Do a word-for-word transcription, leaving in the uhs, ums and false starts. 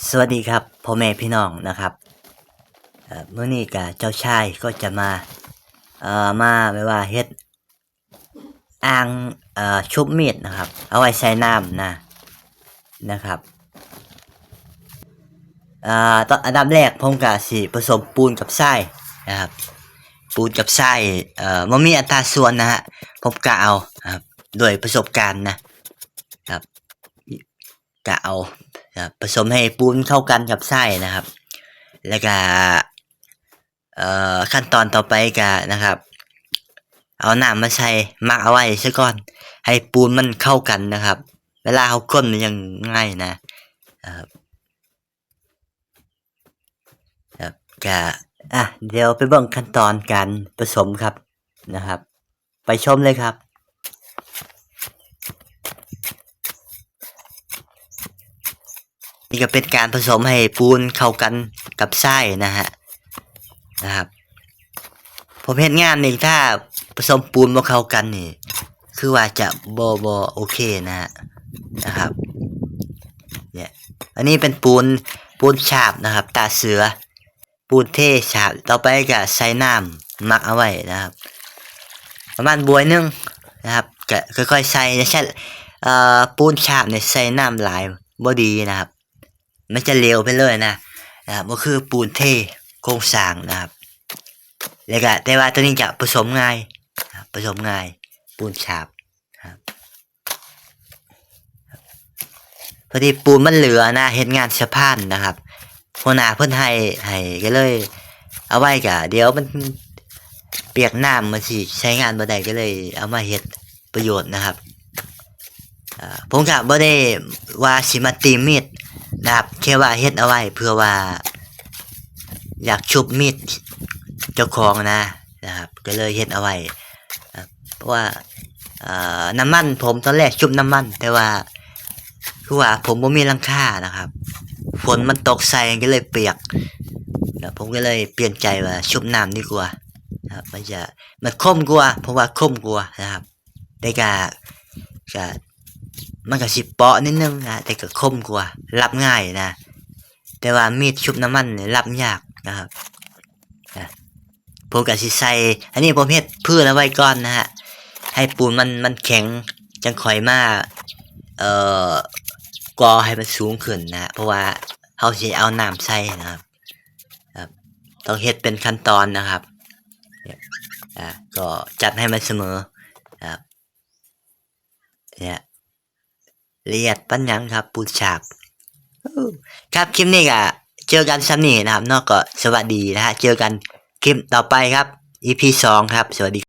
สวัสดีครับพ่อแม่พี่น้องนะครับ เอ่อ มื้อนี้ก็เจ้าชายก็จะมา เอ่อ มาแบบว่าเฮ็ดอ่าง เอ่อ ชุบมีดนะครับ เอาไว้ใส่น้ำนะ นะครับ เอ่อ ตอน อันดับแรกผมก็สิผสมปูนกับทรายนะครับ ปูนกับทราย เอ่อ บ่มีอัตราส่วนนะฮะ ผมกะเอานะครับ โดยประสบการณ์นะครับ กะเอานะครับ ผสมให้ปูนเข้ากันกับทรายนะครับ แล้วก็ เอ่อ ขั้นตอนต่อไปก็นะครับ เอาน้ำมาใส่ หมักเอาไว้ซะก่อน ให้ปูนมันเข้ากันนะครับ เวลาเฮาคนมันยังง่ายนะ นะครับ ครับ ก็ อ่ะ เดี๋ยวไปเบิ่งขั้นตอนการผสมครับ นะครับ ไปชมเลยครับ นี่ก็เป็นการผสมให้ปูนเข้ากันกับทรายนะฮะ นะครับ ผมเฮ็ดงานนี่ถ้าผสมปูนบ่เข้ากันนี่ คือว่าจะบ่ บ่โอเคนะฮะ นะครับ เนี่ย อันนี้เป็นปูน ปูนฉาบนะครับ ตาเสือ ปูนเทฉาบ ต่อไปก็ใส่น้ำหมักเอาไว้นะครับ ประมาณบวยหนึ่งนะครับ ก็ค่อยๆใส่ อย่าใช้ เอ่อ ปูนฉาบเนี่ยใส่น้ำหลายบ่ดีนะครับ มันจะเหลวไปเลยนะ นะครับ ก็คือปูนเทโครงสร้างนะครับ แล้วก็ แต่ว่าตัวนี้จะผสมง่ายนะครับ ผสมง่าย ปูนฉาบนะครับ พอดีปูนมันเหลือนะ เฮ็ดงานสะพานนะครับ หัวหน้าเพิ่นให้ ให้ก็เลย เอาไว้กะ เดี๋ยวมันเปียกน้ำ มันสิใช้งานบ่ได้ ก็เลยเอามาเฮ็ดประโยชน์นะครับ อ่า ผมกะบ่ได้ว่าสิมาตีมีดนะครับ แค่ว่าเฮ็ดเอาไว้เพื่อว่า อยากชุบมีดเจ้าของนะ นะครับ ก็เลยเฮ็ดเอาไว้ครับ เพราะว่า เอ่อ น้ำมันผมตอนแรกชุบน้ำมัน แต่ว่า คือว่าผมบ่มีหลังคานะครับ ฝนมันตกใส่ก็เลยเปียก แล้วผมก็เลยเปลี่ยนใจว่าชุบน้ำดีกว่านะครับ มันจะ มันคมกว่า เพราะว่าคมกว่านะครับ แต่ก็ ก็ มันก็สิเปาะนิดนึงนะ แต่ก็คมกว่า รับง่ายนะ แต่ว่ามีดชุบน้ำมันเนี่ยรับยากนะครับ อ่ะ ผมก็สิใส่ อันนี้ผมเฮ็ดพื้นเอาไว้ก่อนนะฮะ ให้ปูนมัน มันแข็ง จั่งค่อยมา เอ่อ ก่อให้มันสูงขึ้นนะฮะ เพราะว่าเฮาสิเอาน้ำใส่นะครับ ครับ ต้องเฮ็ดเป็นขั้นตอนนะครับ เนี่ย อ่ะ ก็จัดให้มันเสมอครับ เนี่ย ละเอียดปานหยังครับ ปูนฉาบ ครับ คลิปนี้ก็เจอกันส่ำนี้นะครับเนาะ ก็สวัสดีนะฮะ เจอกันคลิปต่อไปครับ อีพีสองครับ สวัสดี